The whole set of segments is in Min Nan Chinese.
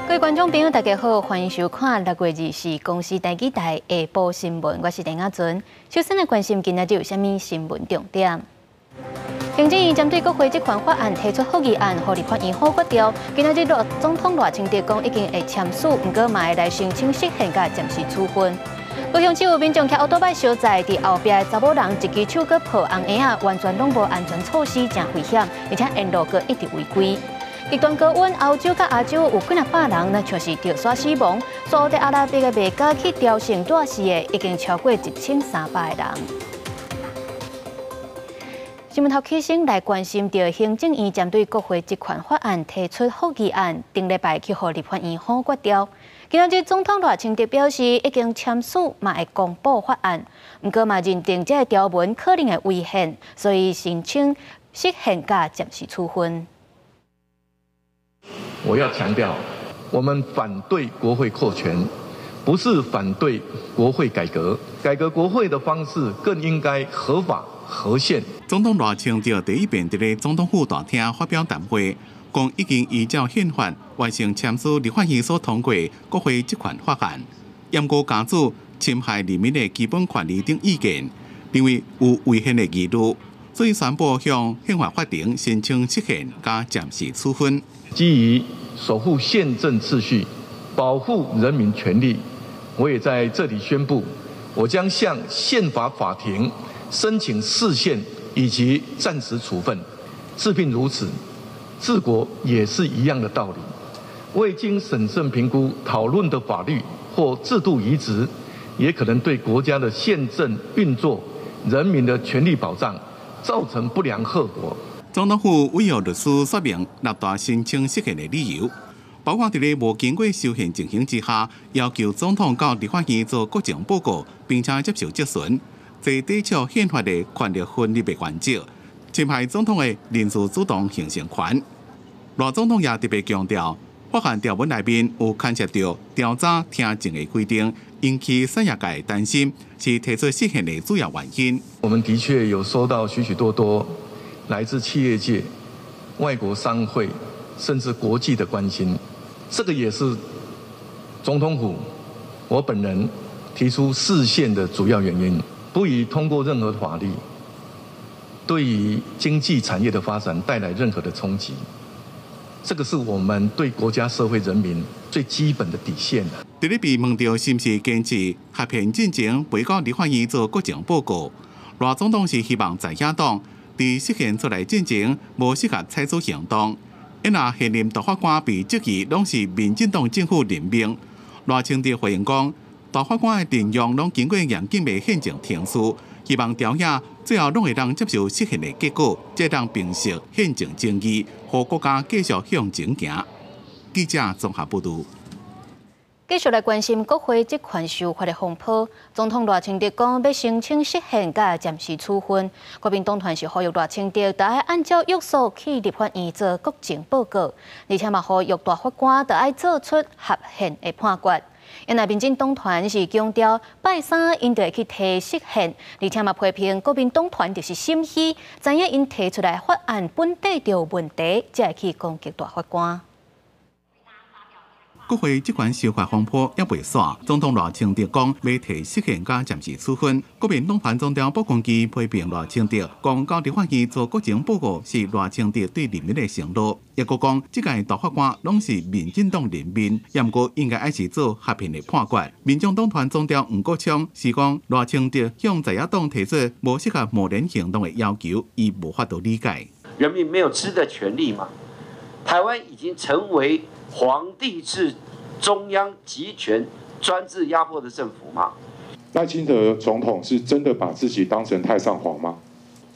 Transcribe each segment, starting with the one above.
各位觀眾朋友，大家好，歡迎收看6月24公視台語台下晡新聞，我是陳亞純。首先來關心今仔日有啥物新聞重點。行政院針對國會職權法案提出覆議案，予立法院否決掉。今仔日總統賴清德講已經會簽署，毋過嘛會來申請釋憲佮暫時處分。高雄市有民眾騎歐多擺相載，佇後壁的查某人一支手閣抱紅嬰仔，完全攏無安全措施，誠危險，而且沿路閣一直違規。極端高溫，歐洲佮亞洲有幾若百人，若像是著沙死亡。沙烏地阿拉伯的麥加去朝聖熱死的，已經超過1300個人。新聞頭起先來關心著行政院針對國會職權法案提出覆議案，頂禮拜去予立法院否決掉。今仔日總統賴清德表示，已經簽署，嘛會公布法案，毋過嘛認定這个條文可能會違憲，所以申請釋憲佮暫時處分。我要強調，我們反對國會擴權，不是反對國會改革。改革國會的方式更應該合法合憲。總統賴清德第一遍佇咧總統府大廳發表談話，講已經依照憲法完成簽署立法院所通過國會職權法案，毋過家主侵害人民的基本權利等意見，認為有違憲的疑慮，所以宣布向憲法法庭申請釋憲佮暫時處分。基於守護憲政秩序、保護人民權利，我也在這裡宣布，我將向憲法法庭申請釋憲以及暫時處分。治病如此，治國也是一樣的道理。未經審慎評估討論的法律或制度移植，也可能對國家的憲政運作、人民的權利保障造成不良後果。總統府委託律師說明六大申請釋憲的理由，包括佇咧無經過修憲情形之下，要求總統到立法院做國情報告，並且接受質詢，這抵觸憲法的權力分立的原則，侵害總統的人事主動形成權。賴總統也特別強調，法案條文內面有牽涉著調查聽證的規定，引起產業界擔心，是提出釋憲的主要原因。我們的確有收到許許多多來自企業界、外國商會，甚至國際的關心，這個也是總統府我本人提出釋憲的主要原因。不宜通過任何法律，對於經濟產業的發展帶來任何的衝擊，這個是我們對國家、社會、人民最基本的底線。佇咧被問著是毋是堅持合憲進前袂到立法院做國情報告，賴總統是希望在野黨佇釋憲出來進前，無適合採取行動。因若現任大法官被質疑攏是民進黨政府任命，賴清德回應講，大法官的任用攏經過嚴謹的憲政程序，希望朝野最後攏會當接受釋憲的結果，才當平息憲政爭議，予國家繼續向前行。記者綜合報導。繼續來關心國會職權修法的風波。總統賴清德講欲申請釋憲佮暫時處分。國民黨團是呼籲賴清德，著愛按照約束去立法院做國情報告，而且嘛呼籲大法官著愛做出合憲的判決。因為民進黨團是強調拜三𪜶就會去提釋憲，而且嘛批評國民黨團就是心虛，知影𪜶提出來法案本底就有問題，才會去攻擊大法官。國會職權修法風波猶未煞，總統賴清德講欲提釋憲佮暫時處分。國民黨團總召傅崑萁批評賴清德講到立法院做國情報告是賴清德對人民的承諾，抑閣講這屆大法官攏是民進黨任命，毋過應該愛是做合憲的判決。民眾黨團總召黃國昌是講賴清德向在野黨提出無適合貿然行動的要求，伊無法度理解。人民沒有知的權利嗎？台灣已經成為皇帝制、中央集權、專制壓迫的政府嗎？賴清德總統是真的把自己當成太上皇嗎？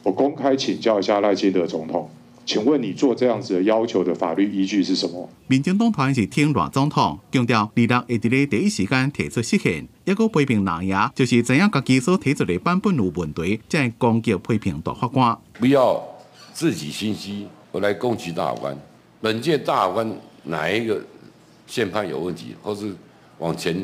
我公開請教一下賴清德總統，請問你做這樣子的要求的法律依據是什麼？民進黨團是挺賴總統，強調二六會佇咧第一時間提出釋憲，抑閣批評藍營就是知影家己所提出的版本有問題，才會攻擊批評大法官。不要自己心虛，我來攻擊大法官。本屆大法官哪一個憲判有問題，或是往前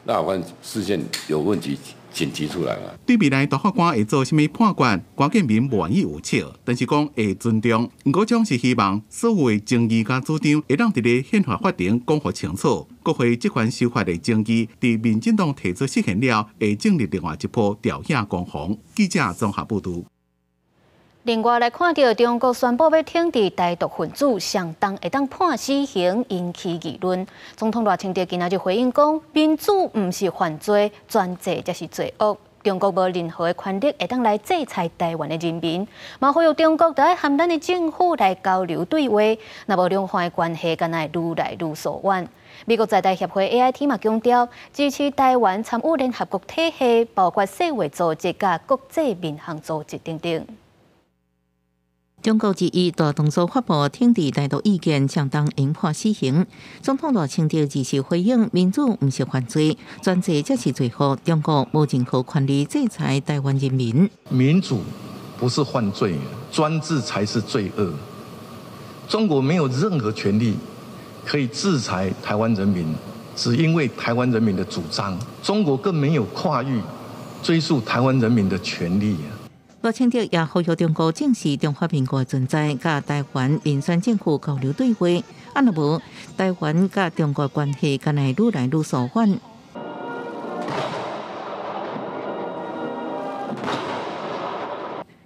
大法官釋憲有問題，剪輯出來嘛。對未來大法官會做啥物判決，郭建民無願意預測，但是講會尊重。毋過總是希望所有的爭議佮主張會當佇咧憲法法庭講予清楚。國會這款修法的爭議，佇民進黨提出釋憲了，會進入另外一波朝野攻防。記者綜合報導。另外來看著中國宣布欲懲治台獨分子，上重會當判死刑，引起議論。總統賴清德今仔日回應講，民主毋是犯罪，專制才是罪惡。中國無任何的權力會當來制裁台灣的人民，嘛呼籲中國著愛和咱的政府來交流對話，若無兩岸的關係，敢若會愈來愈疏遠。美國在台協會 AIT 嘛強調，支持台灣參與聯合國體系，包括世衛組織佮國際民航組織等等。中國之一大動作發布挺台台獨意見，相當應判死刑。總統賴清德二時回應：民主毋是犯罪，專制才是罪惡。中國無任何權利制裁台灣人民。民主不是犯罪，專制才是罪惡。中國沒有任何權利可以制裁台灣人民，只因為台灣人民的主張。中國更沒有跨域追溯台灣人民的權利。賴清德也呼籲中國正視中華民國的存在，佮台灣民選政府交流對話。啊，若無台灣佮中國關係，敢會愈來愈疏遠。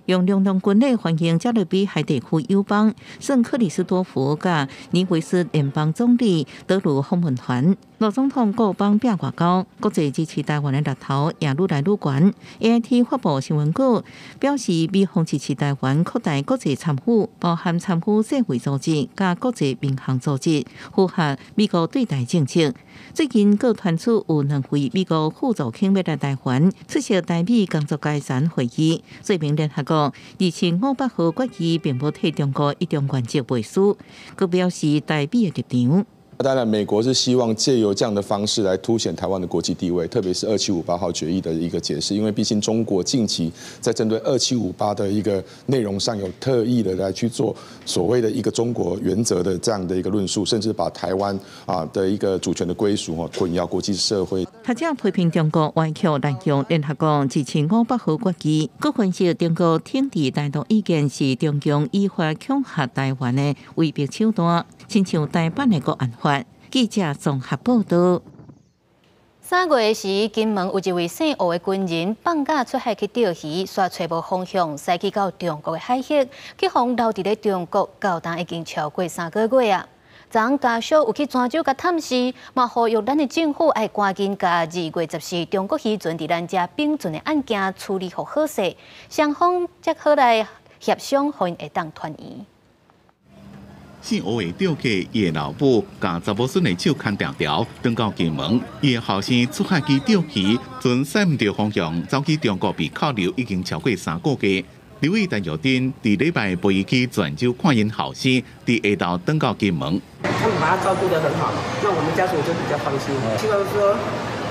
用隆重軍禮歡迎加勒比海地區友邦聖克里斯多福佮尼維斯聯邦總理德魯訪問團。賴總統各邦拼外交，國際支持台灣的力頭也愈來愈懸。AIT 發布新聞稿表示，美方支持台灣擴大國際參與，包含參與世衛組織佮國際民航組織，符合美國對台政策。最近，閣傳出有兩位美國副助卿欲來台灣出席台美工作階層會議，說明聯合國2500號決議並無替中國一中原則背書，閣表示台美的立場。當然，美國是希望借由這樣的方式來凸顯台灣的國際地位，特別是2758號決議的一個解釋，因為畢竟中國近期在針對2758的一個內容上有特意的來去做所謂的一個中國原則的這樣的一個論述，甚至把台灣的一個主權的歸屬混淆國際社會。學者批評中國歪曲濫用聯合國2500號決議，閣分析中國挺台台獨意見是中共依法恐嚇台灣的威逼手段，親像台版的國安法。記者綜合報導。3月時，金門有一位姓吳的軍人放假出海去釣魚，煞揣無方向，駛去到中國的海域，去予留佇咧中國，到今已經超過3個月啊。昨昏家屬有去泉州共探視，嘛呼籲咱的政府愛趕緊共2月14中國漁船佇咱遮冰船的案件處理予好勢，雙方才好來協商，予𪜶會當團圓。姓吳的釣客，伊的老母共查某孫的手牽條條，轉到金門。伊的後生出海去釣魚，船駛毋著方向，走去中國被扣留，已經超過3個月。立委陳玉珍佇禮拜陪伊去泉州看𪜶後生，佇下晝轉到金門。他們把他照顧得很好，那我們家屬就比較放心。希望說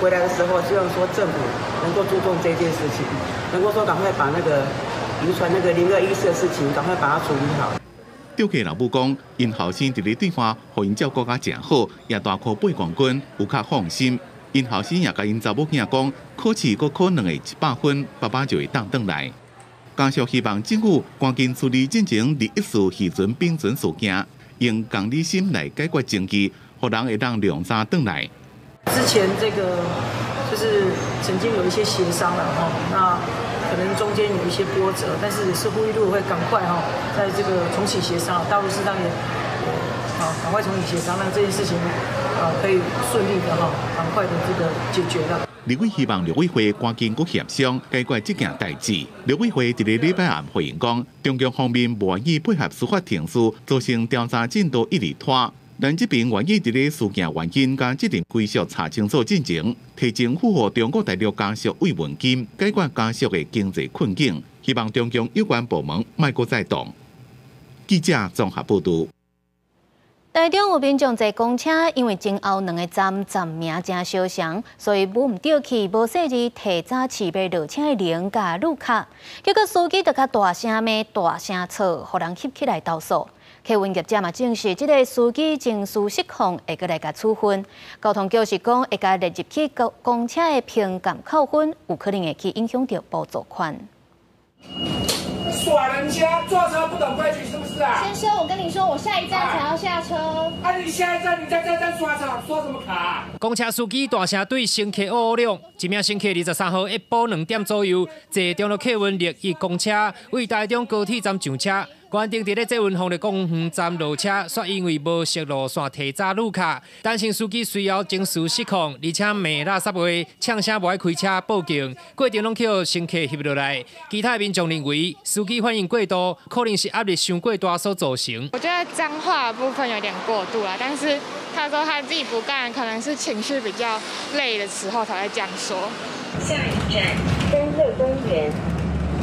回來的時候，希望說政府能夠注重這件事情，能夠說趕快把那個漁船那個0214的事情，趕快把它處理好。釣客老母講，𪜶後生佇咧對岸，予𪜶照顧甲誠好，也大考8公斤，有較放心。𪜶後生也共𪜶查某囝講，考試閣考2个100分，爸爸就會當轉來。家屬希望政府趕緊處理進前214漁船冰船事件，用同理心來解決爭議，予人會當量早轉來。之前這個就是曾經有一些協商了哈，那可能中間有一些波折，但是也是呼籲陸委會趕快哈，在這個重啟協商，大陸適當也好，趕快重啟協商，讓這件事情可以順利的哈，趕快的這個解決了。立委希望陸委會趕緊閣協商解決這件代誌。陸委會佇咧禮拜暗回應講，中共方面無願意配合司法程序，造成調查進度一直拖。咱這邊願意佇咧事件原因佮責任歸屬查清楚進前，提前付予中國大陸家屬慰問金，解決家屬的經濟困境。希望中共有關部門莫閣再動。記者綜合報導。台中有民眾坐公車，因為前後兩个站站名誠相像，所以舞毋著去，無細膩提早試欲落車的鈴佮路卡，結果司機就較大聲罵、大聲吵，予人翕起來投訴。客運業者嘛證實，這个司機情緒失控，會閣來共處分。交通局是講會共列入去公車的評鑑扣分，有可能會去影響著補助款。耍人家坐車不懂規矩是不是啊？先生，我跟你說，我下一站才要下車。啊，你下一站你在這站刷卡，刷什麼卡？公車司機大聲對乘客嗷嗷嚷，一名乘客23號下晡2點左右，坐中剋客運綠一公車，為台中高鐵站上車。原定佇咧捷運豐樂公園站落車，卻因為無熟路線提早入卡，陳姓司機隨後情緒失控，而且罵垃圾話，嗆聲無愛開車報警，過程攏予乘客翕落來。其他民眾認為司機反應過度，可能是壓力傷過大所造成。我覺得髒話的部分有點過度啦，但是他說他自己不幹，可能是情緒比較累的時候才會這樣說。下一站，豐樂公園，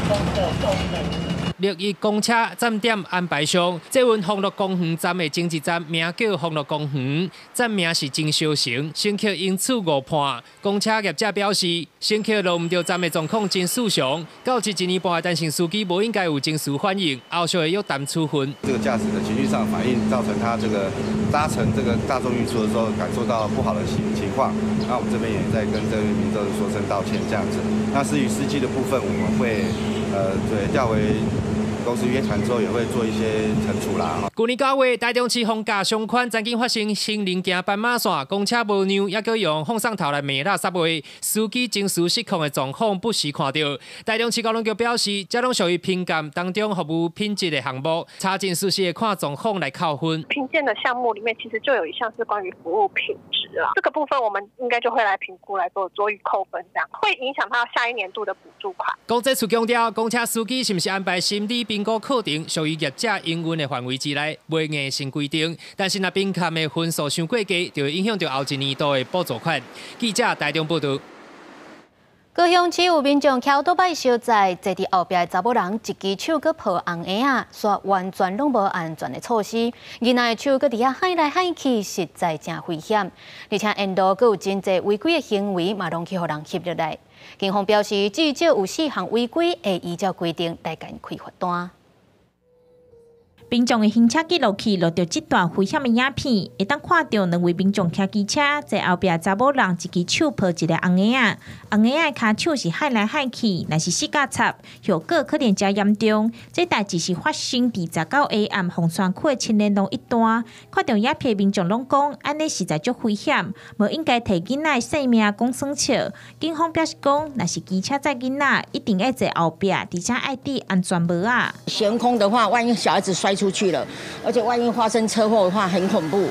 豐樂公園。綠一公車站點安排上，捷運豐樂公園站的前一站名叫豐樂公園，站名是真相承，乘客因此誤判。公車業者表示，乘客落毋著站的狀況真異常，到這一年半的陳姓司機無應該有情緒反應，後續會約談處分。這個駕駛的情緒上反應，造成他這個搭乘這個大眾運輸的時候感受到不好的情況，那我們這邊也在跟這位民眾說聲道歉，這樣子。那至於司機的部分，我們會對調回公司約談之後，也會做一些懲處啦。去年9月，台中市逢甲商圈曾經發生行人行斑馬線，公車無讓，猶閣用放送頭來罵垃圾話，司機情緒失控的狀況不時看著。台中市交通局表示，這攏屬於評鑑當中服務品質的項目，查證事實會看狀況來扣分。評鑑的項目裡面，其實就有一項是關於服務品質啊，這個部分我們應該就會來評估來做酌予扣分，這樣會影響他下一年度的補助款。公這處強調，公車司機是毋是安排心理評估課程，屬於業者營運的範圍之內，袂硬性規定。但是若評鑑的分數傷過低，就會影響著後一年度的補助款。記者台中報導。高雄市有民眾騎歐多擺相載，坐佇後壁的查某人一支手閣抱紅嬰仔，煞完全攏無安全的措施，囡仔的手閣佇遐晃來晃去，實在誠危險。而且沿路閣有真濟違規的行為，嘛攏去予人翕落來。警方表示，至少有四項違規，會依照規定來共開罰單。民眾的行車記錄器錄著這段危險的影片，會當看著兩位民眾騎機車，坐後壁查某人一支手抱一个紅嬰仔，紅嬰仔的跤手是晃來晃去，若是死甲插，後果可能誠嚴重。這代誌是發生佇19下暗鳳山區的青年路一段，看著影片民眾攏講，按呢實在足危險，無應該提囡仔的性命講耍笑。警方表示講，若是機車載囡仔，一定愛坐後壁，而且愛戴安全帽仔。懸空的話，萬一小孩子摔出去了，而且萬一發生車禍的話，很恐怖。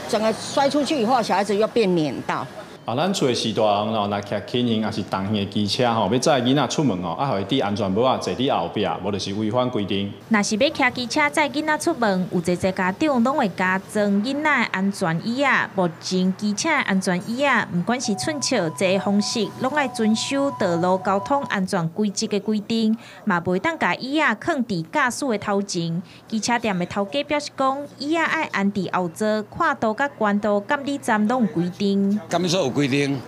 整個摔出去以後，小孩子又變碾到。啊，咱厝的序大人吼，若騎輕型抑是重型的機車吼，欲載囡仔出門吼，啊，予伊戴安全帽仔，坐佇後壁，無就是違反規定。若是欲騎機車載囡仔出門，有濟濟家長攏會加裝囡仔的安全椅仔。目前機車的安全椅仔，毋管是寸尺坐的方式，攏愛遵守道路交通安全規則的規定，嘛袂當共椅仔囥佇駕駛的頭前。機車店的頭家表示講，椅仔愛安佇後座，闊度佮懸度，監理站攏有規定。監理所有規定，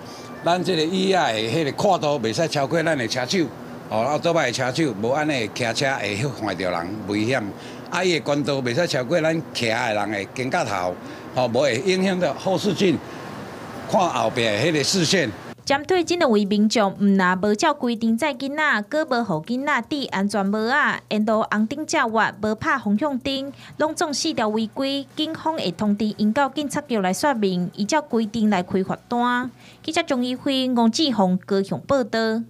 咱這个椅仔的彼个闊度袂使超過咱的車手，哦，後桌擺的車手，無按呢騎車會晃著人，危險。啊，伊的懸度袂使超過咱騎的人的肩胛頭，吼，無會影響著後視鏡看後壁的彼个視線。針對這兩位民眾，毋但無照規定載囡仔，閣無予囡仔戴安全帽仔，沿路紅燈照越，無拍方向燈，攏總四條違規，警方會通知𪜶到警察局來說明，依照規定來開罰單。記者鍾怡輝、王志宏高雄報導。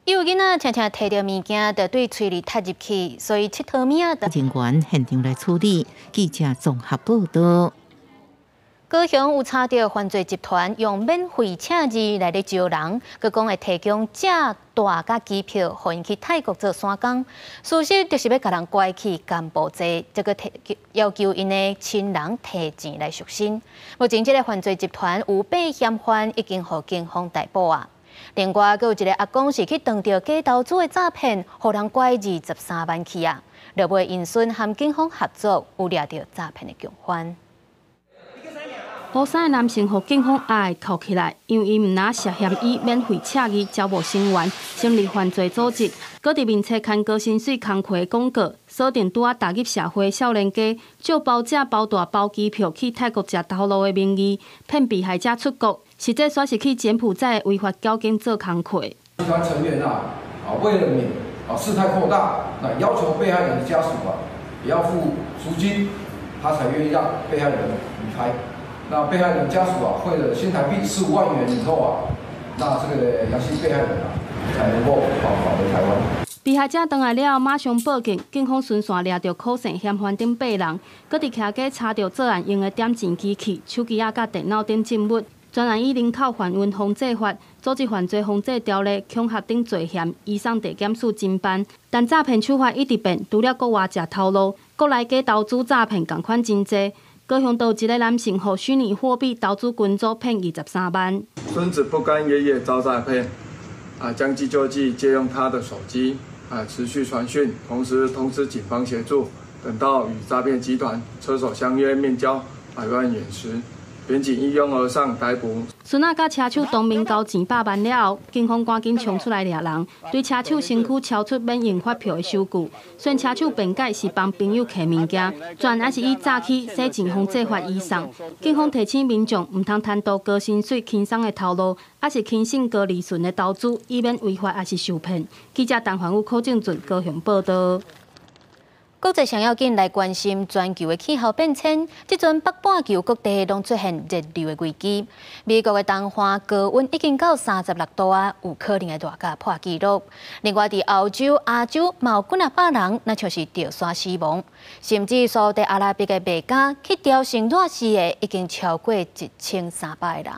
有囡仔常常提著物件，就對喙裡塞入去，所以𨑨迌物仔。人員現場來處理。記者綜合報導。高雄有查著犯罪集團用免費請字來咧招人，閣講會提供食住佮機票，予𪜶去泰國做散工。事實就是欲共人拐去柬埔寨，這個提要求𪜶的親人提錢來贖身。目前這个犯罪集團有八嫌犯已經予警方逮捕啊。另外，閣有一个阿公是去當著假投資的詐騙，予人拐23萬去啊。落尾𪜶孫和警方合作，有掠著詐騙的共犯。烏衫的男性予警方押銬起來，因為伊毋但涉嫌以免費車藝招募成員，成立犯罪組織，閣佇面冊刊高薪水工課廣告，鎖定拄仔踏入社會少年家，借包食包住包機票去泰國食頭路的名義，騙被害者出國，實際煞是去柬埔寨違法繳金做工課。集團成員啊，為了免事態擴大，那要求被害人的家屬啊，也要付贖金，他才願意讓被害人離開。那被害人家屬啊，匯了新台幣15萬元以後啊，那這個楊姓被害人啊，才能夠返回台灣。被害者轉來了後，馬上報警，警方循線掠著可姓嫌犯等八人，閣佇徛家查著作案用的點錢機器、手機仔佮電腦等證物，專案以人口販運防制法、組織犯罪防制條例、恐嚇等罪嫌，移送地檢署偵辦。但詐騙手法一直變，除了國外食頭路，國內假投資詐騙仝款真濟。高雄都有一个男性，予虛擬貨幣投資群組騙23萬。孫子不甘爺爺遭詐騙，將計就計，借用他的手機，持續傳訊，同時通知警方協助。等到與詐騙集團車手相約面交百萬元時，員警一擁而上逮捕。孫仔佮車手當面交錢百萬了後，警方趕緊衝出來掠人，對車手身軀抄出免用發票的收據。雖然車手辯解是幫朋友提物件，全案是以詐欺、洗錢防制法移送。警方提醒民眾，毋通貪圖高薪水、輕鬆的頭路，抑是輕信高利潤的投資，以免違法抑是受騙。記者陳凡宇、柯正俊高雄報導。國際上要緊來關心全球的氣候變遷，這陣北半球各地攏出現熱流的危機。美國的東岸高溫已經到36度啊，有可能會熱甲破紀錄。另外，佇歐洲、亞洲，嘛有幾若百人，若像是著山死亡，甚至沙特阿拉伯的麥加去朝聖熱死的，已經超過1300個人。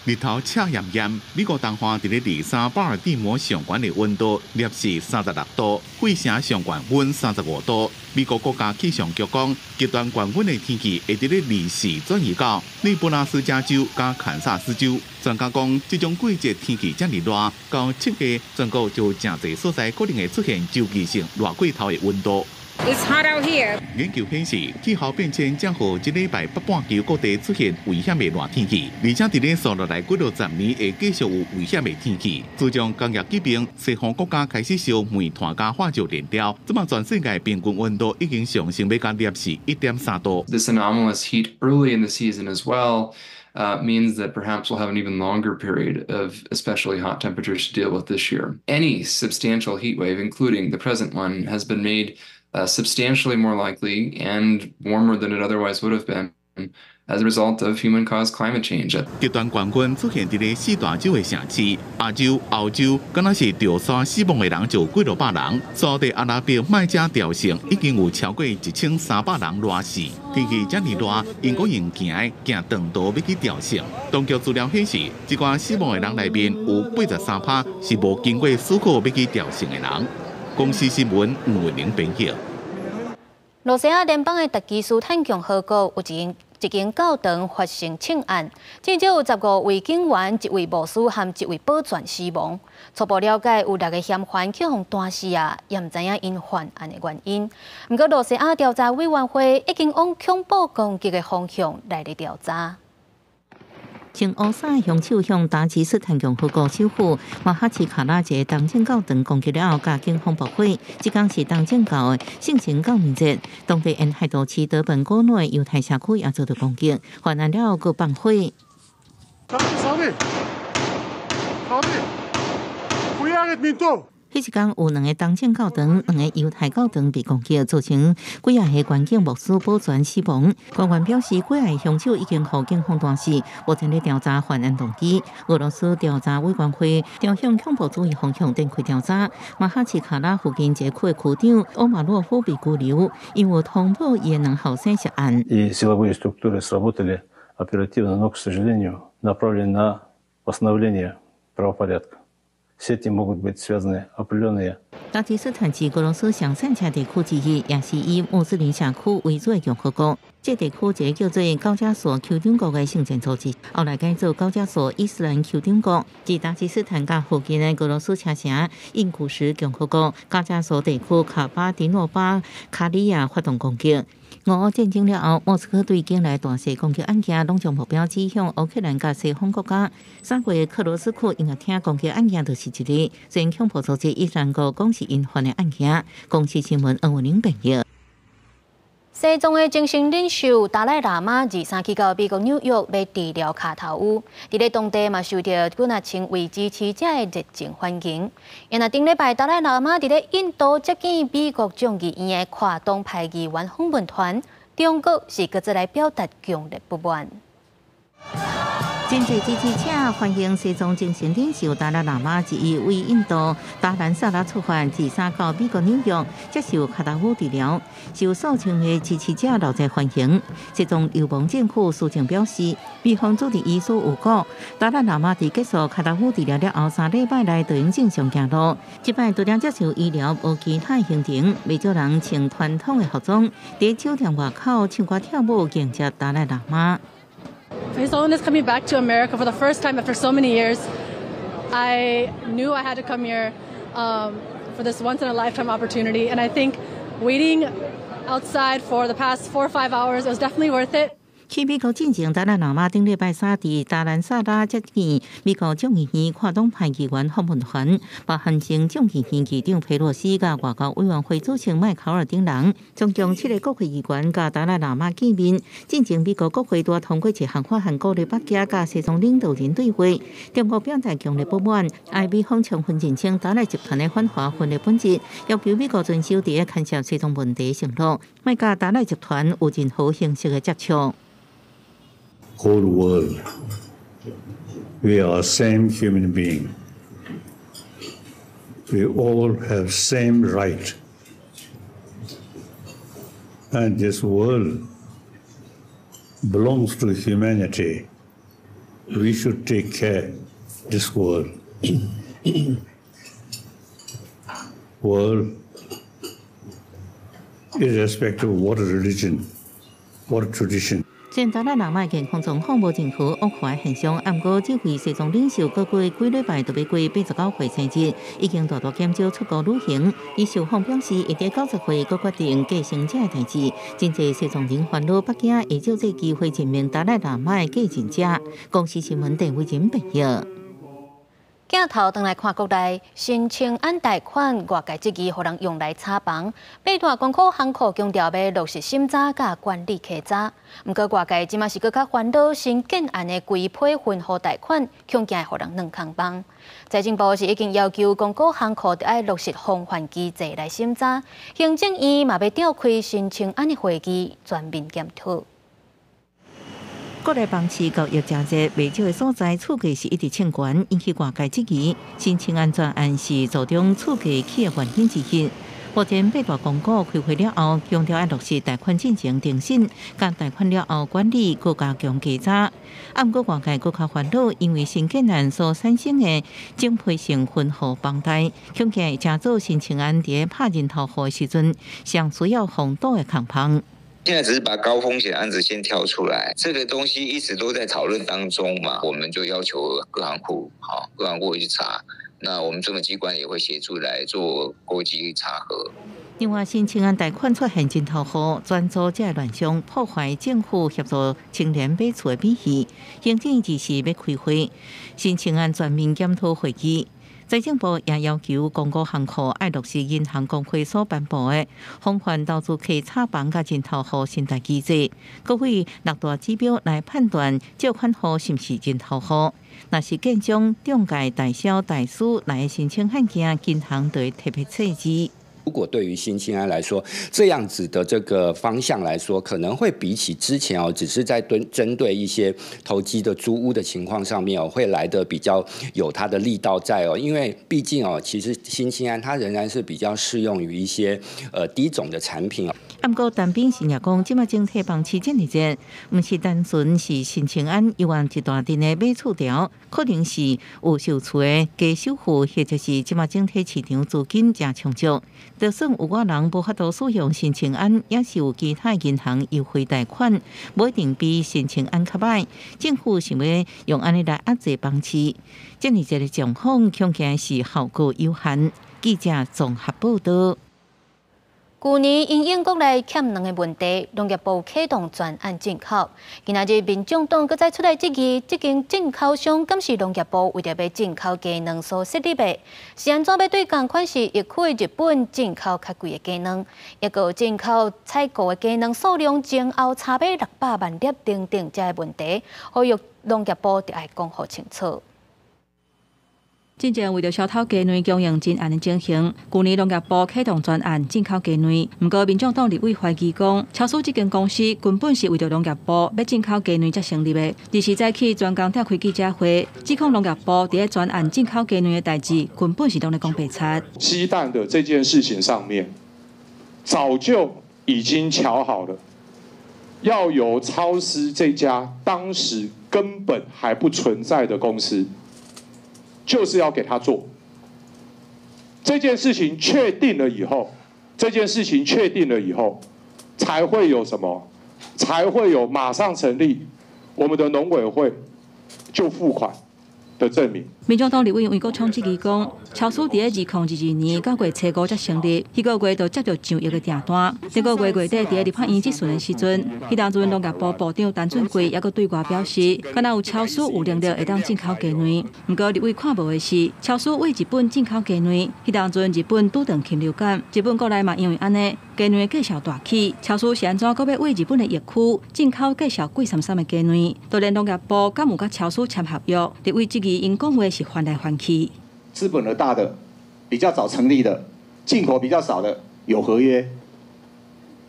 日頭赤炎炎，美國東岸佇咧二三巴爾的摩上懸的溫度攝氏36度，費城上懸溫35度。美國國家氣象局講，極端高溫的天氣會佇咧24轉移到內布拉斯加州佮堪薩斯州。專家講，這種季節天氣遮爾熱，到7月全國就誠濟所在可能會出現周期性熱過頭的溫度。 It's hot out here. 研究顯示，氣候變遷將予這禮拜北半球各地出現危險的熱天氣，而且佇咧紲落來幾落十年會繼續有危險的天氣。自從工業革命，西方國家開始燒煤炭佮化石燃料，這馬全世界平均溫度已經上升欲到攝氏1.3度。 This anomalous heat early in the season as well means that perhaps we'll have an even longer period of especially hot temperatures to deal with this year. Any substantial heat wave, including the present one, has been made substantially more likely and warmer than it otherwise would have been as a result of human-caused climate change. 極端高溫出現佇咧四大洲的城市，亞洲、歐洲，敢若是著山死亡的人就幾落百人。沙特阿拉伯麥加朝聖已經有超過1300人熱死。天氣遮爾熱，𪜶閣用行的行長途欲去朝聖。當局資料顯示，這寡死亡的人內面有83%是無經過許可欲去朝聖的人。公視新聞吳文玲編譯。露西亞聯邦的達吉斯坦共和國有一間一間教堂發生槍案，至少有15位警員、一位牧師和一位保全死亡。初步了解，有六个嫌犯去予彈死啊，也毋知影𪜶犯案的原因。毋過，露西亞調查委員會已經往恐怖攻擊的方向來咧調查。穿烏衫兇手向達吉斯坦共和國首府馬哈奇卡拉一个東正教堂攻擊了後，共警方駁火。這工是東正教的聖城教堂節，當地沿海都市德本戈內猶太社區也遭到攻擊，犯案了後閣放火。 Sorry, sorry, sorry. 彼一工有兩个東正教堂、兩个猶太教堂被攻擊，造成幾仔个軍警牧師保全死亡。官員表示，幾仔个兇手已經予警方彈死，目前咧調查犯案動機。俄羅斯調查委員會朝向恐怖主義方向展開調查。馬哈奇卡拉附近一个區的區長歐馬洛夫被拘留，因為通報伊的兩後生涉案。 И силовые структуры сработали оперативно, но, к сожалению, направлены на восстановление правопорядка. С этим могут быть связаны определенные 達吉斯坦是俄羅斯上散赤地區之一，也是以穆斯林社區為主的共和國。這地區一個叫做高加索酋長國的聖戰組織，後來改做高加索伊斯蘭酋長國。佇達吉斯坦佮附近的俄羅斯車城印古什共和國高加索地區卡巴迪諾巴卡里亞發動攻擊。俄烏戰爭了後，莫斯科對境內大細攻擊案件，攏將目標指向烏克蘭佮西方國家。3月克羅斯庫音樂廳攻擊案件就是一例。雖然恐怖組織伊斯蘭國講是𪜶犯的案件，公視新聞黃文玲編譯。西藏的精神領袖達賴喇嘛23去到美國紐約欲治療跤頭瘀，佇咧當地嘛受著幾若千位支持者的熱情歡迎。然後頂禮拜達賴喇嘛佇咧印度接見美國眾議院的跨黨派議員訪問團，中國是閣再來表達強烈不滿。真濟支持者歡迎西藏精神領袖達賴喇嘛之一為印度達蘭薩拉出發，23到美國紐約接受跤頭瘀治療，受數千个支持者熱烈歡迎。西藏流亡政府書證表示，美方主治醫師有講，達賴喇嘛佇結束跤頭瘀治療了後3禮拜內就會正常行路。這擺除了接受醫療，無其他行程，袂少人穿傳統的服裝，佇酒店外口唱歌跳舞迎接達賴喇嘛。 His Holiness coming back to America for the first time after so many years. I knew I had to come here for this once in a lifetime opportunity, and I think waiting outside for the past 4 or 5 hours, it was definitely worth it. 去美國進前，達賴喇嘛頂禮拜三佇達蘭薩拉接見美國眾議院跨黨派議員訪問團，包含前眾議院議長佩洛西佮外交委員會主席麥考爾等人，總共七个國會議員佮達賴喇嘛見面。進前美國國會拄通過一項法案，鼓勵北京佮西藏領導人對話。中國表達強烈不滿，哀美方充分認清達賴集團的反華分裂本質，要求美國遵守佇咧牽涉西藏問題承諾，莫佮達賴集團有任何形式的接觸。 Whole world, we are same human being. We all have same right. And this world belongs to humanity. We should take care this world. World, irrespective of what religion, what tradition. 雖然達賴喇嘛健康狀況無任何惡化現象，毋過這位西藏領袖閣過幾禮拜就欲過89歲生日，已經大大減少出國旅行。伊受訪表示，會佇90歲閣決定繼承者的代誌。真濟西藏人煩惱北京會藉這機會任命達賴喇嘛的繼任者。公視新聞鄧偉仁編譯。鏡頭轉來看國內，新青安貸款外界質疑，予人用來炒房。八大公股行庫強調欲落實審查佮管理稽查。毋過外界這馬是閣較煩惱新建案的規批分戶貸款，恐驚會予人軟空房。財政部是已經要求公股行庫著愛落實防範機制來審查，行政院嘛欲召開新青安的會議，全面檢討。國內房市交易誠熱，袂少的所在厝價是一直衝懸，引起外界質疑。新青安專案是造成厝價起的原因之一。目前八大公股開會了後，強調愛落實貸款進前定審，佮貸款了後管理，閣加強稽查。啊，毋過外界閣較煩惱，因為新建案所產生的整批性分戶房貸，恐驚會成做新青安佇咧拍人頭戶的時陣，上需要防堵的空縫。現在只是把高風險案子先挑出來，這個東西一直都在討論當中嘛，我們就要求各行庫，好，各行庫去查，那我們政府機關也會協助來做勾稽查核。另外，新青安貸款出現人頭戶，轉租這亂象，破壞政府協助青年買厝的美意。行政院是欲開會，新青安全面檢討會議。財政部也要求公股行庫愛落實銀行公會所頒布的防範投資客炒房佮人頭戶新代機制，閣會六大指標來判斷借款戶是毋是人頭戶。若是建商、中介、代銷、代書來申請案件，銀行就會特別細緻。如果對於新青安來說，這樣子的這個方向來說，可能會比起之前哦，只是在針對一些投機的租屋的情況上面哦，會來得比較有它的力道在哦。因為畢竟哦，其實新青安它仍然是比較適用於一些低總的產品哦。毋過陳炳信也講，這馬整體房市這麼熱，毋是單純是新青安猶原一大陣的買厝潮，可能是有售厝的低首付，或者是這馬整體市場資金誠充足。就算有外人無法度使用新青安，也是有其他銀行優惠貸款，無一定比新青安較䆀。政府想欲用按呢來壓制房市，這麼熱的狀況，恐驚是效果有限。記者綜合報導。舊年因應國內欠卵的問題，農業部啟動專案進口。今仔日民眾黨閣再出來質疑，這間進口商敢是農業部為著欲進口雞卵所設立的？是按怎欲對仝款是疫區的日本進口較貴的雞卵，抑閣進口採購的雞卵數量前後差欲600萬粒等等這个問題，呼籲農業部著愛講予清楚。進前為著小偷雞卵供應真絚的情形，舊年農業部啟動專案進口雞卵。毋過民眾黨立委懷疑講，超市這間公司根本是為著農業部欲進口雞卵才成立的。二時早起專工召開記者會，指控農業部佇咧專案進口雞卵的代誌，根本是攏咧講白賊。雞蛋的這件事情上面，早就已經喬好了，要由超思這家當時根本還不存在的公司。就是要給他做這件事情，確定了以後，這件事情確定了以後，才會有什麼？才會有馬上成立我們的農委會就付款的證明。民眾黨立委黃國昌質疑講，超思佇咧2022年9月初5才成立，彼個月就接著上億的訂單。這個月月底佇咧立法院質詢的時陣，彼當陣農業部部長陳俊貴猶閣對外表示，敢若有超思有能力會當進口雞卵。毋過立委看無的是，超思對日本進口雞卵，彼當陣日本拄著禽流感，日本國內嘛因為按呢雞卵的價數大起，超思是按怎閣欲對日本的疫區進口價數貴參參的雞卵？就連農業部敢有佮超思簽合約？立委質疑𪜶講話是翻來翻去。資本額大的、比較早成立的、進口比較少的有合約，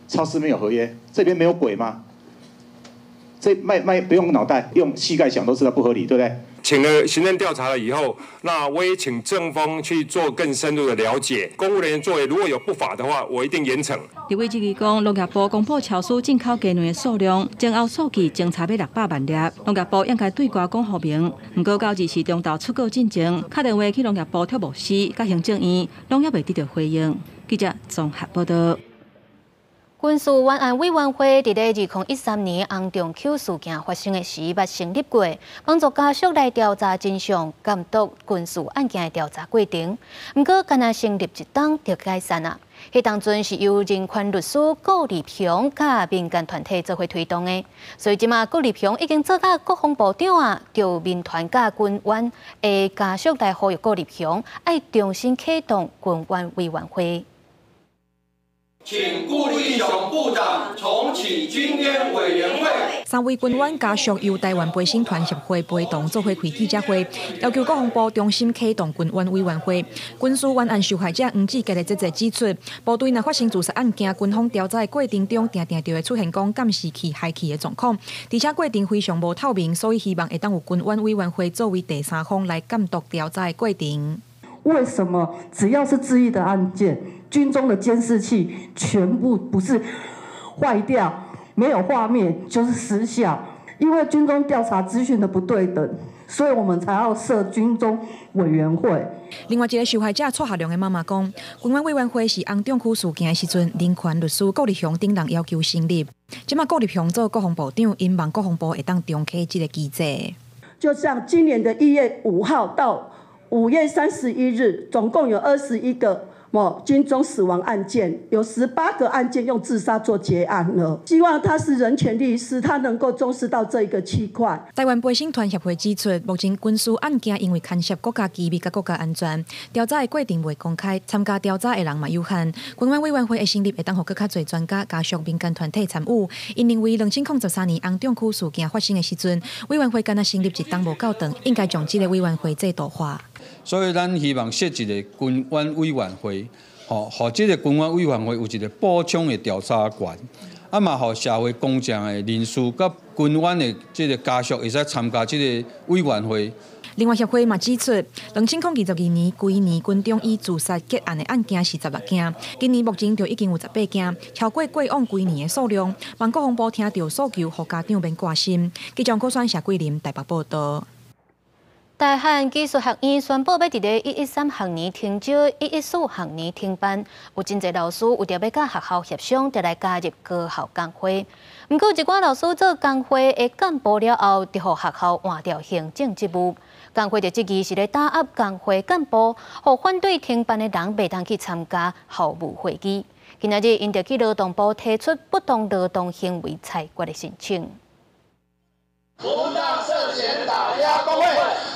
超思沒有合約，這邊沒有鬼嗎？這賣賣不用腦袋，用膝蓋想都知道不合理，對不對？請了行政調查了以後，那我也請政風去做更深入的了解。公務人員作為如果有不法的話，我一定嚴懲。立委質疑講，農業部公布超思進口雞卵的數量，前後數據相差欲600萬粒，農業部應該對外講予明。毋過到二時中晝出稿進前，敲電話去農業部畜牧司、佮行政院，攏猶未得著回應。記者綜合報導。軍事冤案委員會佇咧2013年洪仲丘事件發生的時，捌成立過，幫助家屬來調查真相、監督軍事案件的調查過程。毋過，干焦成立一冬就解散啊！彼當陣是由人權律師顧立雄佮民間團體做伙推動的，所以這馬顧立雄已經做甲國防部長啊，就民團佮軍冤的家屬來呼籲顧立雄愛重新啟動軍冤委員會。請顧立雄部長重啟軍冤委員會。三位軍冤家屬由台灣陪審團協會陪同做伙開記者會，要求國防部重新啟動軍冤委員會。軍事冤案受害者黃志傑的姐姐指出，部隊若發生自殺案件，軍方調查的過程中，定定就會出現講監視器害去的狀況，而且過程非常無透明，所以希望會當有軍冤委員會作為第三方來監督調查的過程。為什麼只要是爭議的案件，軍中的監視器全部不是壞掉，沒有畫面就是失效？因為軍中調查資訊的不對等，所以我們才要設軍中委員會。另外一个受害者蔡學良的媽媽講，軍冤委員會是洪仲丘事件的時陣，人權律師顧立雄等人要求成立。這馬顧立雄做國防部長，𪜶望國防部會當重啟這个機制。就像今年的1月5號到5月31日，總共有21個軍中死亡案件，有18個案件用自殺做結案了。希望他是人權律師，他能夠重視到這一個區塊。台灣陪審團協會指出，目前軍事案件因為牽涉國家機密佮國家安全，調查的過程未公開，參加調查的人嘛有限。軍冤委員會的成立會當予閣較濟專家、家屬、民間團體參與。𪜶認為，2013年洪仲丘事件發生的時陣，委員會干焦成立一冬無夠長，應該將這个委員會制度化。所以，咱希望設一个軍冤委員會，吼，予這个軍冤委員會有一个補充的調查權，啊嘛，予社會公正的人士佮軍冤的這个家屬會使參加這个委員會。另外，協會嘛指出，2022年規年軍中以自殺結案的案件是16件，今年目前就已經有18件，超過過往規年的數量。望國防部聽著訴求，予家長免掛心。記者郭選謝桂林台北報導。大漢技術學院宣布欲佇咧113學年停招，114學年停辦。有真濟老師為著欲佮學校協商，就來加入高校工會。毋過，一寡老師做工會的幹部了後，就予學校換掉行政職務。工會就質疑是咧打壓工會幹部，予反對停辦的人袂當去參加校務會議。今仔日𪜶就去勞動部提出不當勞動行為裁決的申請。不當涉嫌打壓工會，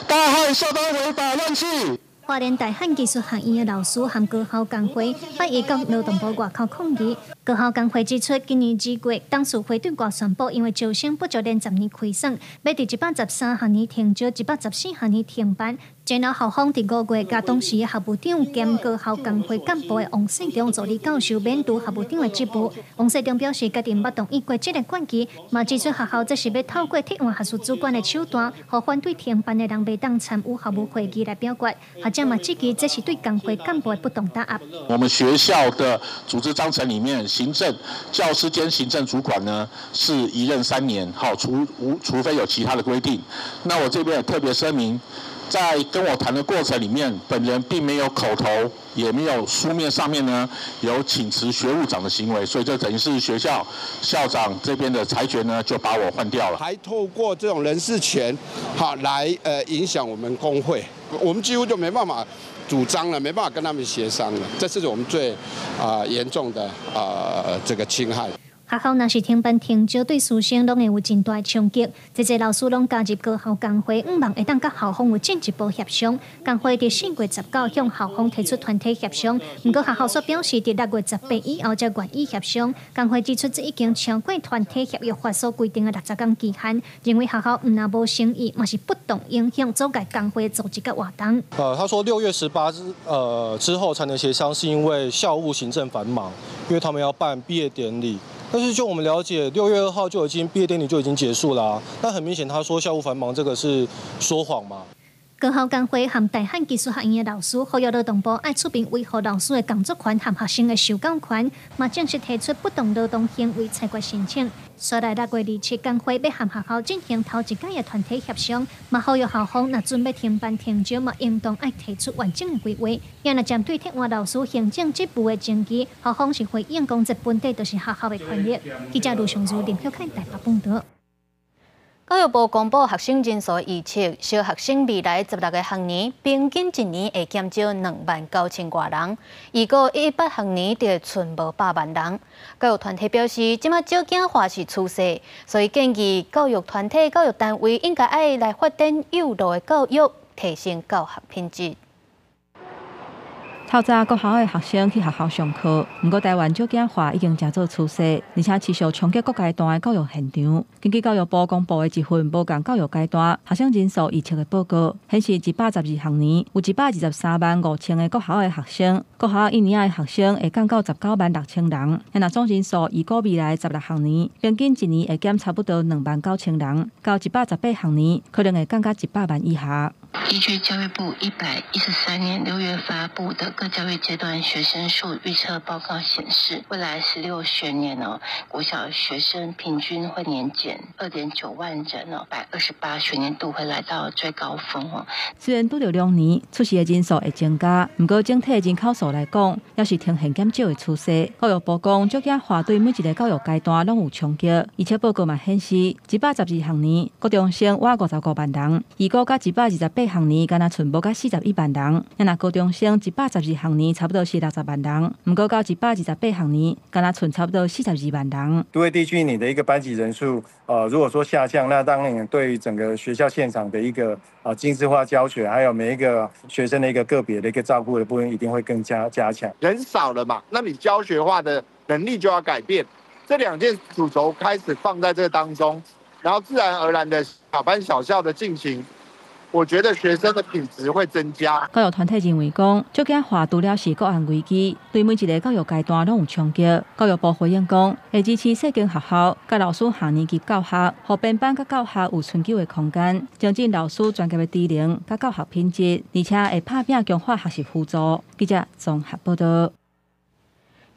大漢校當違法亂紀。花蓮大漢技術學院的老師和高校工會拜一到勞動部外口抗議。高校工會指出，今年2月董事會對外宣布，因為招生不足連10年虧損，欲佇113學年停招，114學年停辦。然後校方佇5月共當時校務長兼高校工會幹部的王世忠助理教授免除校務長的職務。王世忠表示，家己毋捌同意過這个決議，嘛指出學校這是欲透過替換學術主管的手段，予反對停辦的人袂當參與校務會議來表決。學者嘛質疑這是對工會幹部的不當打壓。我們學校的組織章程裡面，行政教師兼行政主管呢是一任3年，好，除非有其他的規定。那我這邊也特別聲明，在跟我談的過程裡面，本人並沒有口頭，也沒有書面上面呢有請辭學務長的行為，所以這等於是學校校長這邊的裁決呢，就把我換掉了。還透過這種人事權，好來影響我們工會，我們幾乎就沒辦法主張了，沒辦法跟他們協商了，這是我們最嚴重的這個侵害。學校若是停辦停招，對師生攏會有真大的衝擊。這濟老師攏加入高校工會，向望會當佮校方有進一步協商。工會佇4月19向校方提出團體協商，毋過學校卻表示佇6月18以後才願意協商。工會指出，這已經超過團體協約法所規定的60天期限，認為學校毋但無誠意，嘛是不當影響阻礙工會組織佮活動。他說6月18日之後才能協商，是因為校務行政繁忙，因為他們要辦畢業典禮。但是就我們了解，6月2號就已經畢業典禮就已經結束啦。那很明顯，他說校務繁忙，這個是說謊嘛？高校工會和大漢技術學院的老師呼籲勞動部愛出面維護老師的工作權和學生的受教權，嘛正式提出不當勞動行為裁決申請。紲來6月27，工會欲和學校進行頭一屆的團體協商，嘛呼籲校方若準備停辦停招，嘛應當愛提出完整的規劃。也若針對替換老師行政職務的爭議，校方是回應講，這本底就是學校的權力。記者盧尚如、林小凱台北報導。教育部公布學生人數預測，小學生未來16個學年平均一年會減少2萬9千外人，預估118學年就會賰無100萬人。教育團體表示，這馬少子化是趨勢，所以建議教育團體、教育單位應該愛來發展幼路的教育，提升教學品質。透早國校的學生去學校上課，毋過台灣少子化已經成做趨勢，而且持續衝擊各階段的教育現場。根據教育部公布的一份無仝教育階段學生人數預測的報告，顯示112學年有123萬5千个國校的學生，國校一年的學生會降到19萬6千人。若總人數預估未來16學年平均一年會減差不多2萬9千人，到118學年可能會降到100萬以下。依據教育部113年6月發布的各教育階段學生數預測報告顯示，未來16學年哦，國小學生平均會年減2.9萬人哦，128學年度會來到最高峰哦。雖然拄著兩年出世的人數會增加，毋過整體人口數來講，猶是呈現減少的趨勢。教育部講，少子化對每一个教育階段攏有衝擊。而且報告嘛顯示，112學年國中生倚55萬人，預估到128學年，干焦賰無甲41萬人。若高中生112學年差不多是60萬人，毋過到128學年，干焦賰差不多42萬人。都會地區你的一個班級人數，如果說下降，那當然對於整個學校現場的一個精緻化教學，還有每一個學生的一個個別的一個照顧的部分，一定會更加加強。人少了嘛，那你教學化的能力就要改變。這兩件主軸開始放在這個當中，然後自然而然的小班小校的進行。我覺得學生的品質會增加。教育團體認為講，少子化除了是國安危機，對每一个教育階段攏有衝擊。教育部回應講，會支持細間學校佮老師下年級教學，予編班佮教學有伸縮的空間，增進老師專業的知能佮教學品質，而且會拍拚強化學習輔助。記者綜合報導。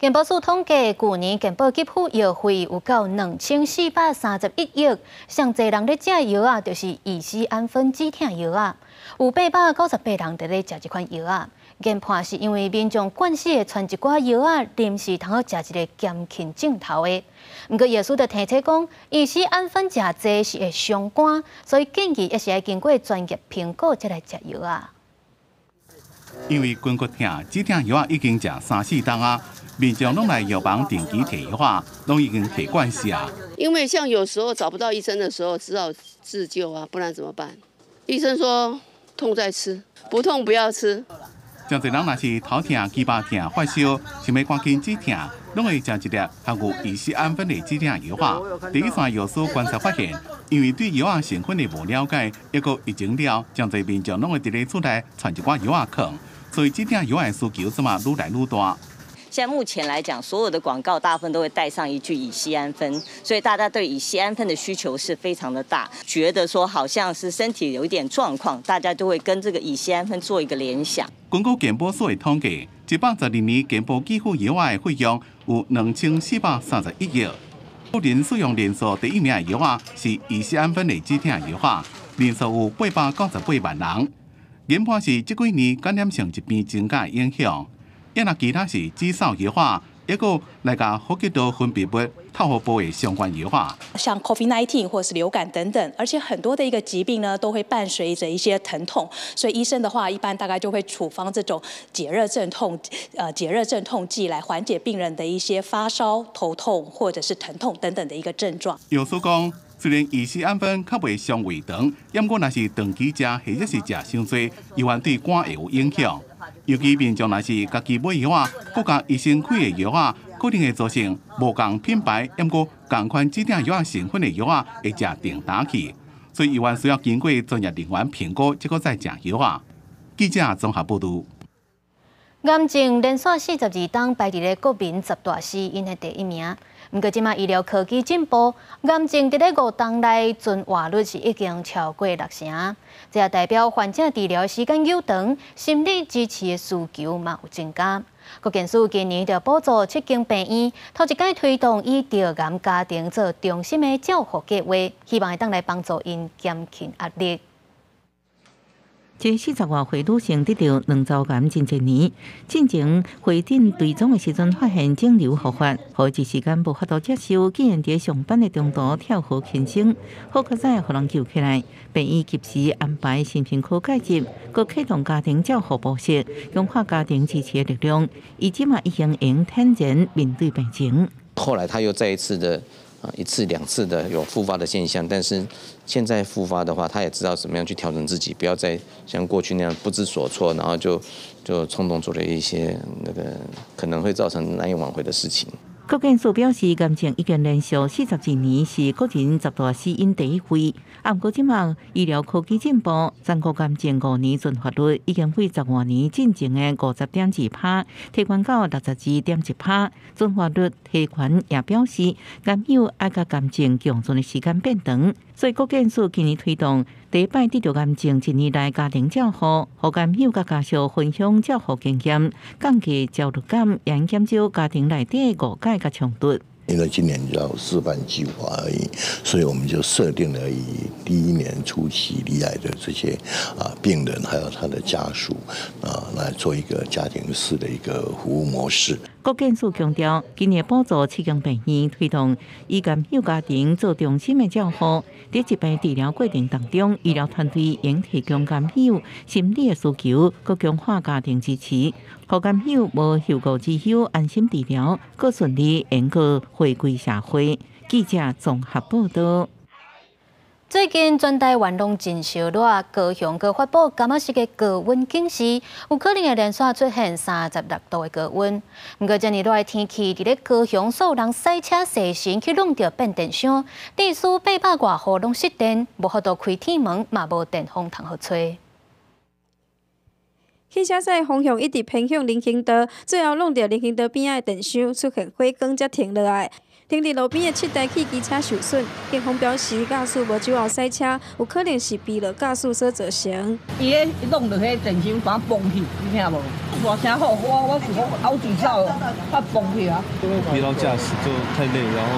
健保署統計，舊年健保給付藥費有到2431億，上濟人咧食藥仔，就是乙酰氨酚止痛藥仔，有898人佇咧食這款藥仔。研判是因為民眾慣勢會攢一寡藥仔，臨時通好食一个減輕症頭的。毋過藥師就提醒講，乙酰氨酚食濟是會傷肝，所以建議猶是愛經過專業評估才來食藥仔。因為筋骨痛止痛藥仔已經食3、4冬啊。民眾攏來藥房定期提藥仔，攏已經習慣勢啊。因為像有時候找不到醫生的時候，只好自救啊，不然怎麼辦？醫生說痛再吃，不痛不要吃。誠濟人若是頭痛、肩膀痛、發燒，想欲趕緊止痛，攏會食一粒含有乙酰氨酚的止痛藥仔。第一線藥師觀察發現，因為對藥仔成分的無了解，抑閣疫情了，誠濟民眾攏會佇咧厝內揣一寡藥仔囥，所以止痛藥仔的需求這馬愈來愈大。現在目前來講，所有的廣告大部分都會帶上一句乙酰氨酚，所以大家對乙酰氨酚的需求是非常的大，覺得說好像是身體有一點狀況，大家都會跟這個乙酰氨酚做一個聯想。根據健保署的統計，112年健保給付藥仔的費用有2431億。個人使用人數第一名的藥仔是乙酰氨酚的止痛藥仔，人數有898萬人。研判是這幾年感染性疾病增加的影響。抑若其他是止嗽藥仔，抑閣來共呼吸道分泌物透予部的相關藥仔，像 COVID-19 或是流感等等，而且很多的一個疾病呢，都會伴隨着一些疼痛，所以醫生的話，一般大概就會處方這種解熱鎮痛，解熱鎮痛劑來緩解病人的一些發燒、頭痛或者是疼痛等等的一個症狀。藥師講，雖然乙酰氨酚較袂傷胃腸，毋過若是長期食或者是食傷濟，猶原對肝會有影響。尤其民眾若是家己買藥仔，閣共醫生開的藥仔，可能會造成無仝品牌，毋過仝款止痛藥仔成分的藥仔會食重擔去，所以猶原需要經過專業人員評估，才閣再食藥仔。記者綜合報導。癌症連續42冬排佇咧國民十大死因的第一名。毋過這馬醫療科技進步，癌症佇咧5冬內存活率是已經超過6成。這也代表患者治療時間延長，心理支持的需求嘛有增加。國健署今年就補助7間病院，頭一擺推動以著癌家庭做中心的照護計劃，希望會當來幫助𪜶減輕壓力。這40外歲女性得著卵巢癌真濟年，進前回診追蹤的時陣發現腫瘤復發，予伊一時間無法度接受，竟然佇上班的中途跳河輕生，好佳哉予人救起來。病院及時安排心身科介入，閣啟動家庭照護模式，強化家庭支持的力量。伊這馬已經會坦然面對病情。後來他又再一次的。一次兩次的有復發的現象，但是現在復發的話，他也知道怎麼樣去調整自己，不要再像過去那樣不知所措，然後就衝動做了一些那個可能會造成難以挽回的事情。國健署表示，癌症已經連續42年是國人十大死因第一位。啊，毋過這馬醫療科技進步，全國癌症5年存活率已經對10外年進前的50.2%提懸到62.1%，存活率提懸也表示，癌友愛佮癌症共存的時間變長。所以國健署今年推動第一擺得著癌症一年內家庭照護，予癌友佮家屬分享照護經驗，降低焦慮感，也減少家庭內底誤解佮衝突。因為今年叫示範計劃而已，所以我們就設定了以第一年初期罹癌的這些病人，還有他的家屬來做一個家庭式的一個服務模式。國健署強調，今年補助7間病院推動以癌友家庭做中心的照護，佇疾病治療過程當中，醫療團隊應提供癌友心理的需求，閣強化家庭支持，予癌友無後顧之憂，安心治療，閣順利能夠回歸社會。記者綜合報導。最近全台灣攏真燒熱，高雄閣發布柑仔色的高溫警示，有可能會連續出現36度的高溫。毋過，遮爾熱的天氣，佇咧高雄，所有人駛車踅神去挵著變電箱，致使800外戶攏失電，無法度開鐵門，嘛無電風通予吹。汽車駛方向一直偏向人行道，最後挵著人行道邊仔的電箱出現火光，才停落來。停佇路邊的7台汽機車受損，警方表示駕駛無酒後駛車，有可能是疲勞駕駛所造成。伊彼弄著彼電箱把它崩去，你聽無？大聲吼，我是講拗住走，它崩去啊！因為疲勞駕駛就太累，然後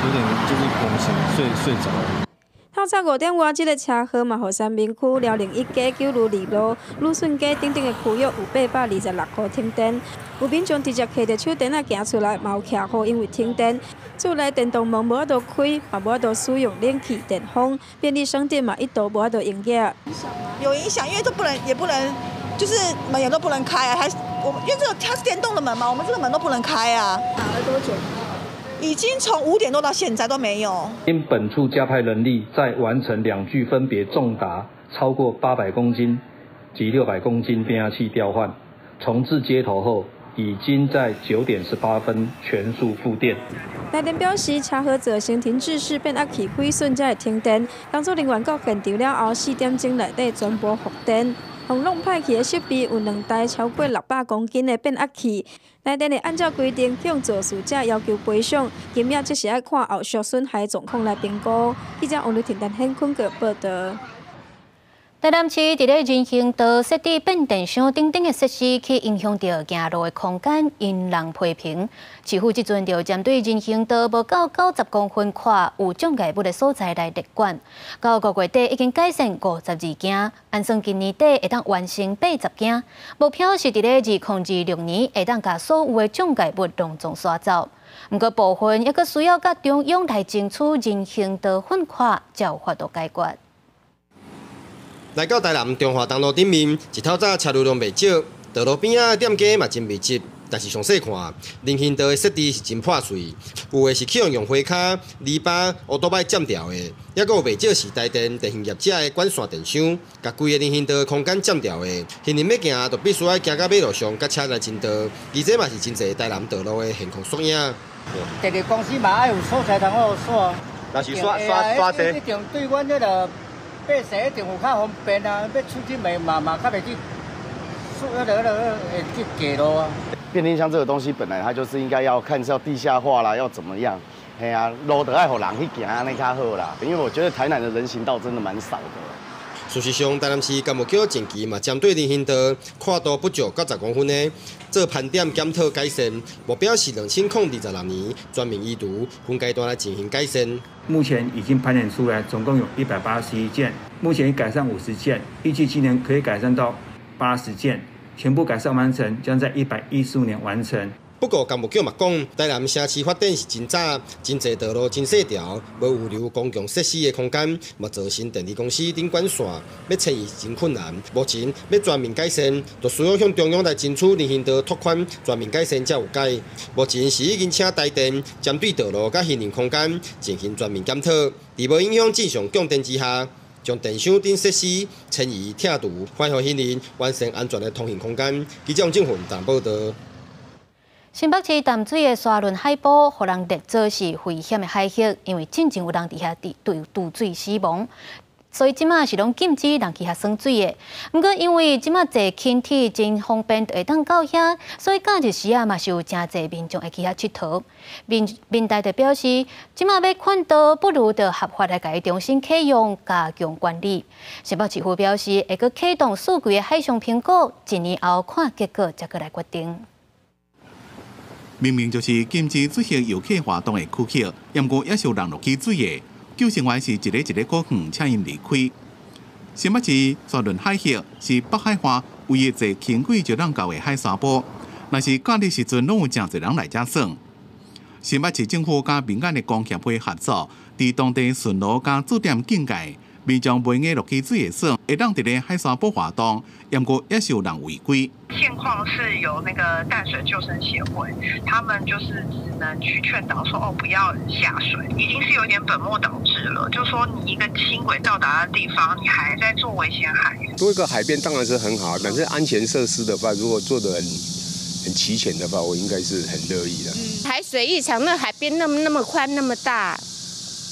有點就是昏醒，睡著了。透早5點外，這個車禍嘛，予三民區遼寧一街、九如二路、旅順街等等的區域有826戶停電。有民眾直接提著手電仔行出來，嘛有徛戶因為停電，厝內電動門無法度開，嘛無法度使用冷氣、電風，便利商店嘛一度無法度營業。有影響，因為都不能，也不能，就是門也都不能開啊，還我們因為這個它是電動的門嘛，我們這個門都不能開啊。打了多久？已經從5點多到現在都沒有。因本處加派人力，在完成兩具分別重達超過800公斤及600公斤變壓器調換、重置接頭後，已經在9點18分全數復電。台電表示，車禍造成停滯式變壓器毀損，才會停電。工作人員到現場了後，4點鐘內底全部復電。予弄歹去的設備有兩台超過600公斤的變壓器。台電會按照規定向肇事者要求賠償，金額則是愛看後續損害狀況來評估。記者王麗婷、陳顯坤閣報導。台南市佇咧人行道設置變電箱等等的設施，去影響著行路的空間，引人批評。市府這陣就針對人行道無夠90公分闊有障礙物的所在來列管。到5月底已經改善52件，按算今年底會當完成80件。目標是佇咧2026年會當共所有的障礙物攏總刷走。毋過部分猶閣需要佮中央來爭取人行道分闊，才有法度解決。來到台南中華東路頂面，一透早車流量袂少，道路邊仔的店家嘛真密集。但是詳細看，人行道的設置是真破碎，有的是去予用花跤、籬笆、烏多擺佔掉的，抑閣有袂少是台電電信業者的管線電箱，共規个人行道的空間佔掉的。行人欲行，就必須愛行到馬路上，佮車來爭道。而這嘛是真濟台南道路的現況縮影。電力公司嘛愛有所在通好刷，若是刷刷刷地，一定對阮這个百姓一定有較方便啊，欲出去嘛嘛嘛較袂去，彼个會去過路啊。變電箱這個東西本來它就是應該要看是要地下化啦，要怎麼樣？嘿啊，路就愛予人去行按呢較好啦。因為我覺得台南的人行道真的蠻少的。事實上，台南市工務局前期嘛針對人行道闊度不足90公分的做盤點檢討改善，目標是2026年全面移除，分階段來進行改善。目前已經盤點出來，總共有181件，目前已改善50件，預計今年可以改善到80件，全部改善完成，將在115年完成。不過，工務局嘛講，台南城市發展是真早，真濟道路真細條，無預留公共設施的空間，嘛造成電力公司頂管線欲遷移真困難。目前欲全面改善，就需要向中央來爭取人行道拓寬，全面改善才有解。目前是已經請台電針對道路佮行人空間進行全面檢討，佇無影響正常供電之下，將電箱等設施遷移拆除，還予行人完善安全的通行空間。記者王正雲台報導。新北市淡水的沙崙海埔，予人列做是危險的海域，因為進前有人佇遐佇墮水死亡，所以這馬是攏禁止人去遐耍水的。毋過因為這馬坐輕鐵真方便，就會當到遐，所以假日時啊嘛是有誠濟民眾會去遐𨑨迌。民民代就表示，這馬欲勸導，不如就合法來共伊重新啟用，加強管理。新北市府表示，會閣啟動四季的海象評估，一年後看結果，才閣來決定。明明就是禁止水上遊客活動的區域，毋過猶是有人落去水的。救生員是一个一个過遠，請𪜶離開。新北市沙崙海域是北海岸唯一坐輕軌就通到的海沙埔，若是假日時陣，攏有誠濟人來遮耍。新北市政府佮民間的工協會合作，佇當地巡邏佮駐點警戒，民眾袂用落去水下耍，會當佇咧海沙埔活動，毋過猶是有人違規。現況是由那個淡水救生協會，他們就是只能去勸導說，哦，不要下水，已經是有點本末倒置了。就說你一個輕軌到達的地方，你還在做危險海域。多一個海邊當然是很好，但是安全設施的話，如果做得很齊全的話，我應該是很樂意的。海水浴場那海邊那麼那麼寬那麼大，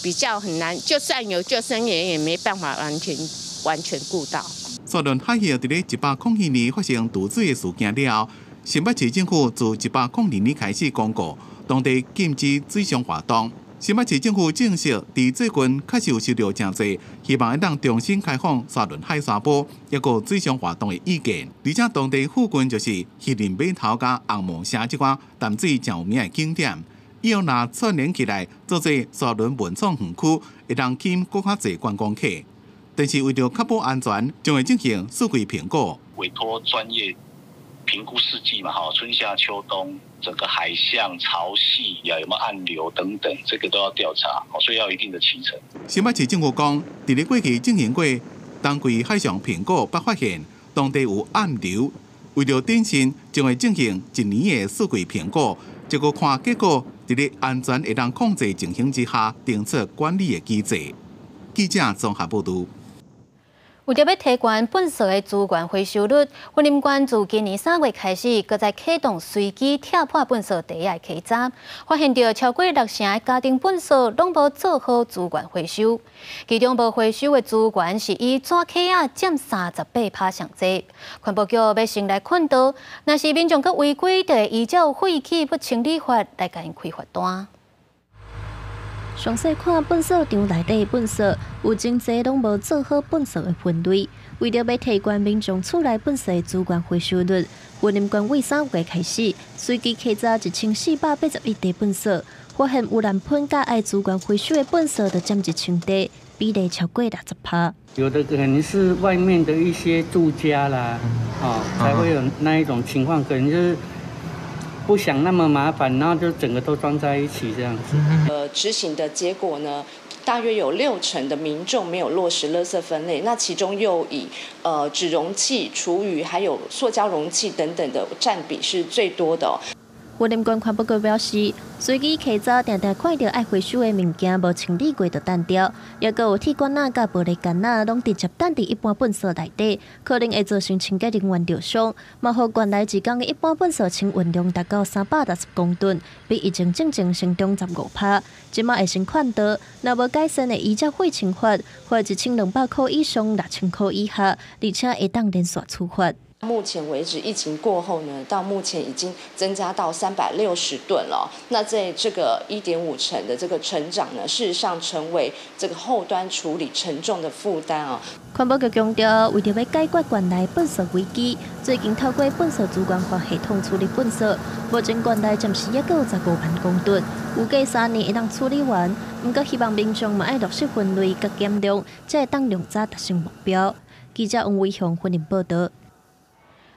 比較很難，就算有救生員也沒辦法完全完全顧到。沙崙海域佇咧102年發生墮水的事件了後，新北市政府自102年開始公告當地禁止水上活動。新北市政府證實，佇最近確實有收到誠濟希望會當重新開放沙崙海沙埔抑閣水上活動的意見。而且當地附近就是漁人碼頭佮紅毛城這寡淡水誠有名的景點，以後若串聯起來，做做沙崙文創園區，會當吸引閣較濟觀光客。但是為著確保安全，將會進行四季評估，委託專業評估四季嘛，哈，春夏秋冬整個海象、潮汐呀，有沒有暗流等等，這個都要調查，所以要一定的期程。新北市政府講，佇咧過去進行過冬季海象評估，捌發現當地有暗流，為著展現，將會進行一年的數據評估，結果看結果，佇咧安全會當控制情形之下，定出管理的機制。記者綜合報導。為著欲提懸糞埽的資源回收率，雲林縣自今年3月開始，閣再啟動隨機拆破糞埽袋仔的稽查，發現著超過6成的家庭糞埽攏無做好資源回收。其中無回收的資源是以紙殼仔佔38%上濟。環保局欲先來勸導，若是民眾閣違規，就會依照廢棄物清理法來共𪜶開罰單。詳細看糞埽場內底糞埽，有真濟攏無做好糞埽的分類。為著欲提懸民眾厝內糞埽的資源回收率，雲林縣為3月開始，隨機稽查1481袋糞埽，發現有濫噴佮愛資源回收的糞埽就佔1000袋，比例超過60%。有的可能是外面的一些住家啦，哦，才會有那一種情況，可能就是不想那麼麻煩，然後就整個都裝在一起這樣子。執行的結果呢，大約有6成的民眾沒有落實垃圾分類，那其中又以紙容器、廚餘還有塑膠容器等等的佔比是最多的。雲林縣環保局表示，隨機稽查，定定看著愛回收的物件無清理過就擲著，抑閣有鐵罐仔佮玻璃罐仔，攏直接擲佇一般糞埽內底，可能會造成清潔人員著傷。嘛，予縣內一工的一般糞埽清運量達到360公噸，比疫情進前成長15%。這馬會先勸導，若無改善會依照廢清法，罰1200箍以上6000箍以下，而且會當連續處罰。目前為止，疫情過後呢，到目前已經增加到360噸了。那在這個1.5成的這個成長呢，事實上成為這個後端處理沉重的負擔啊。環保局強調，為著欲解決縣內糞埽危機，最近透過糞埽資源化系統處理糞埽，目前縣內暫時抑閣有15萬公噸，預計3年會當處理完。毋過希望民眾嘛愛落實分類佮減量，才會當量早達成目標。記者王偉雄雲林報導。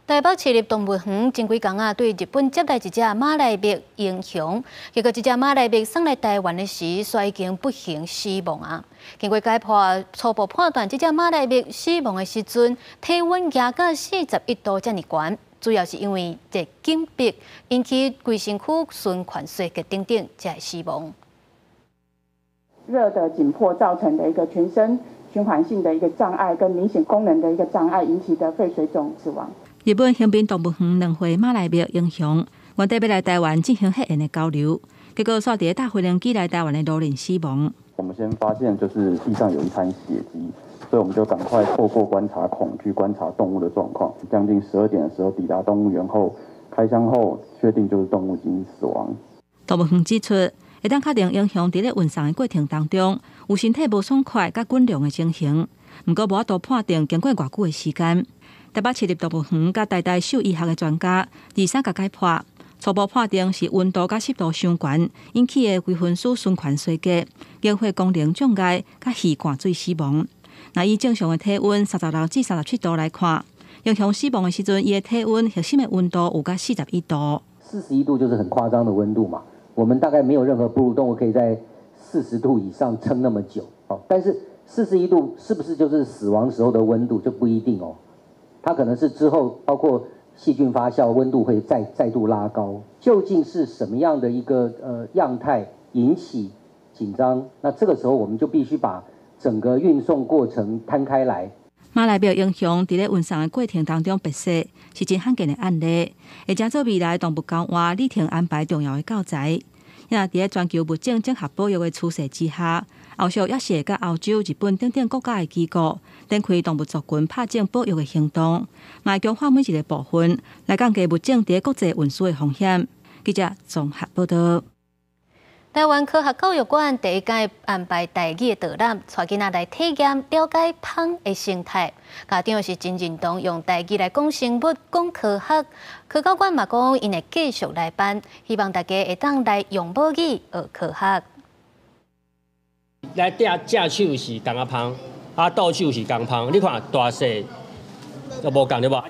台北市立動物園前幾工啊，對日本接來一隻馬來貘英雄，結果這隻馬來貘送來台灣的時，煞已經不幸死亡啊。經過解剖，初步判斷，這隻馬來貘死亡的時陣，體溫夯到41度遮爾懸，主要是因為熱緊迫引起規身軀循環衰竭等等，才會死亡。熱的緊迫造成的一個全身循環性的一個障礙，跟明顯功能的一個障礙引起的肺水腫死亡。日本橫濱動物園2歲馬來貘英雄，原底欲來台灣進行血緣的交流，結果煞佇咧搭飛行機來台灣的路輪死亡。我們先發現就是地上有一灘血跡，所以我們就趕快透過觀察孔去觀察動物的狀況。將近12點的時候抵達動物園後，開箱後確定就是動物已經死亡。動物園指出，會當確定英雄佇咧運送的過程當中有身體無爽快佮滾量的情形，毋過無法度判定經過偌久的時間。台北市立動物園佮台大獸醫學的專家23共解剖，初步判定是溫度佮濕度傷懸引起的微分子循環衰竭、凝血功能障礙佮氣灌水死亡。若以正常的體溫36至37度來看，英雄死亡的時陣，伊的體溫核心的溫度有到41度。 41度就是很誇張的溫度嘛。我們大概沒有任何哺乳動物可以在40度以上撐那麼久。哦，但是四十一度是不是就是死亡時候的溫度就不一定哦。它可能是之後包括細菌發酵，溫度會再度拉高。究竟是什麼樣的一個樣態引起緊張？那這個時候我們就必須把整個運送過程攤開來。馬來貘英雄佇咧運送的過程當中瀕死，是真罕見的案例，會成做未來動物交換旅程安排重要的教材。若佇咧全球物種整合保育的趨勢之下，後續也是會佮歐洲、日本等等國家的機構展開動物族群拍種保育的行動，嘛會強化每一个部分來降低物種佇咧國際運輸的風險。記者綜合報導。台灣科學教育館第一屆安排台語的導覽，帶囡仔來體驗了解蜂的生態。家長是真認同用台語來講生物、講科學。科教館嘛講，𪜶會繼續來辦，希望大家會當來用母語學科學。來正正手是公仔蜂，啊倒手是工蜂。你看大細就無仝對無？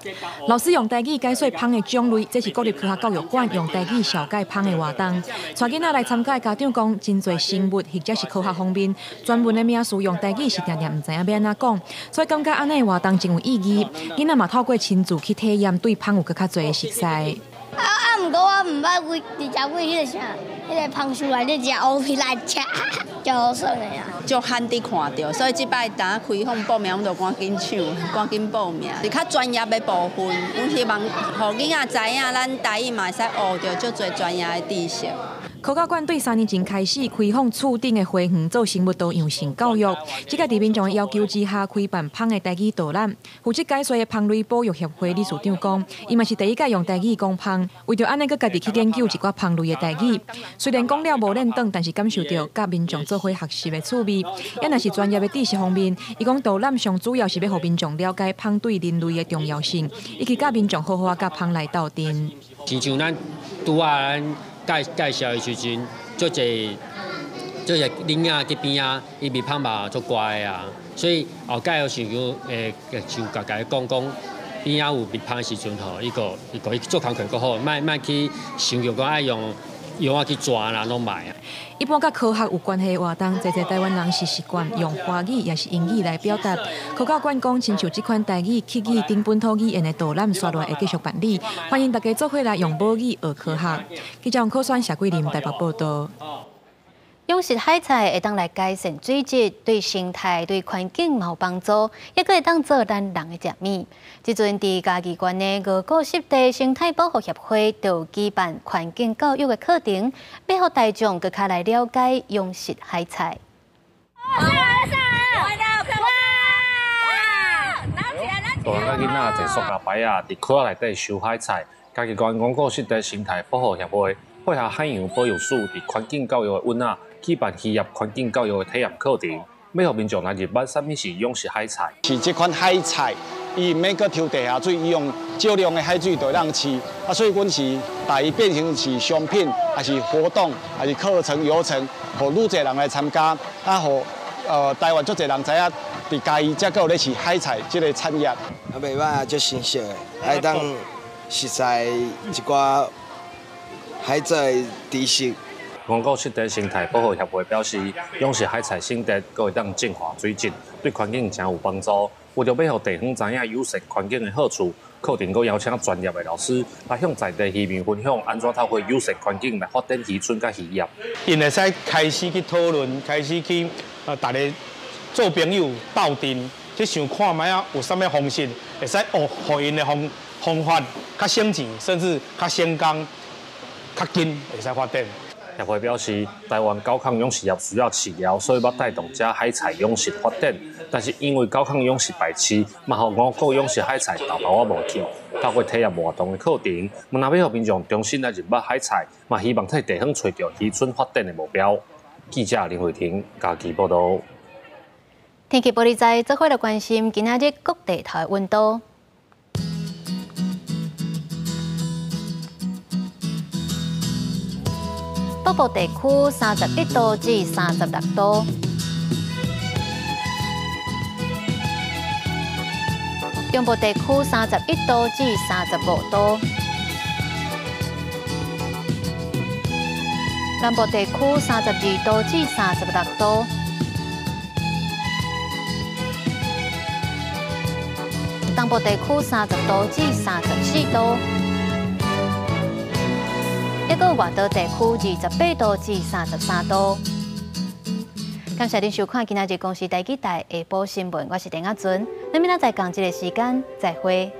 老師用台語解說蜂的種類，這是國立科學教育館用台語紹介蜂的活動。帶囡仔來參加的家長講，真濟生物或者是科學方面專門的名詞用台語是定定毋知影欲按怎講，所以感覺按呢的活動真有意義。囡仔嘛透過親自去體驗，對蜂有閣較濟的熟似。毋過我毋捌為直接為彼個啥，彼個蜂樹內底食烏皮來食，足好耍的啊！足罕得看著，所以這擺當開放報名，阮就趕緊搶，趕緊報名。是較專業的部分，阮希望予囡仔知影，咱台語嘛會使學著足濟專業的知識。科教館對3年前開始開放厝頂的花園做生物多樣性教育，這個佇民眾的要求之下開辦蜂的台語導覽。負責解說的蜂類保育協會理事長講，伊嘛是第一屆用台語講蜂，為著按呢閣家己去研究一寡蜂類的台語。雖然講了無練轉，但是感受著佮民眾做伙學習的趣味。也若是專業的知識方面，伊講導覽上主要是欲予民眾了解蜂對人類的重要性，以及佮民眾好好佮蜂來鬥陣。親像咱拄仔咱介紹的時陣，足濟足濟囡仔佇邊仔，伊蜜蜂嘛足乖的啊，所以後蓋有時候會就共共伊講講，邊仔有蜜蜂的時陣吼，伊個伊個伊做工課閣好，莫莫去想著講愛用藥仔去抓啦，攏莫啊。一般佮科學有關係的活動，濟濟台灣人是習慣用華語抑是英語來表達。科教館講，親像這款台語、客語等本土語言的導覽，紲落來會繼續辦理，歡迎大家做伙來用母語學科學。記者王可選、謝桂林台北報導。養殖海菜會當來改善水質，對生態、對環境嘛有幫助，抑閣會當做咱人的食物。這陣佇嘉義縣的五股濕地生態保護協會就舉辦環境教育的課程，欲予大眾閣較來了解養殖海菜。大人佮囡仔坐塑膠擺仔，佇溪仔內底收海菜。嘉義縣五股濕地生態保護協會配合海洋保育署，佇環境教育的阮仔舉辦漁業環境教育的體驗課程，欲予民眾來認捌啥物是養殖海菜。是這款海菜，伊毋免閣抽地下水，伊用少量的海水就當飼。啊，所以阮是把伊變成是商品，還是活動，還是課程流程，予愈濟人來參加，啊，予台灣足濟人知影，佇嘉義才閣有咧飼海菜這個產業。啊，袂歹啊，足新鮮的，會當熟悉一寡海菜的知識。五股濕地生態保護協會表示，養殖海菜生態閣會當淨化水質，對環境誠有幫助。為著欲予地方知影友善環境的好處，課程閣邀請專業的老師來向在地漁民分享，按怎透過友善環境來發展漁村佮漁業。𪜶會使開始去討論，開始去大家做朋友鬥陣，去想看覓仔有啥物方式會使學，予𪜶的方法較省錢，甚至較省工、較緊會使發展。協會表示，台灣高亢養殖業需要飼料，所以欲帶動這海菜養殖發展。但是因為高亢養殖排斥，嘛予五股養殖海菜沓沓仔無去。透過體驗活動的課程，嘛若欲予民眾重新來認捌海菜，嘛希望替地方揣著漁村發展的目標。記者林慧婷嘉義報導。天氣玻璃仔做伙來關心今仔日各地頭的溫度。北部地區31度至36度，中部地區31度至35度，南部地區32度至36度，東部地區30度至34度。一個外島地區28度至33度。感謝您收看今仔日公視台語台下晡新聞，我是鄭亞純。咱明仔載仝這個時間再會。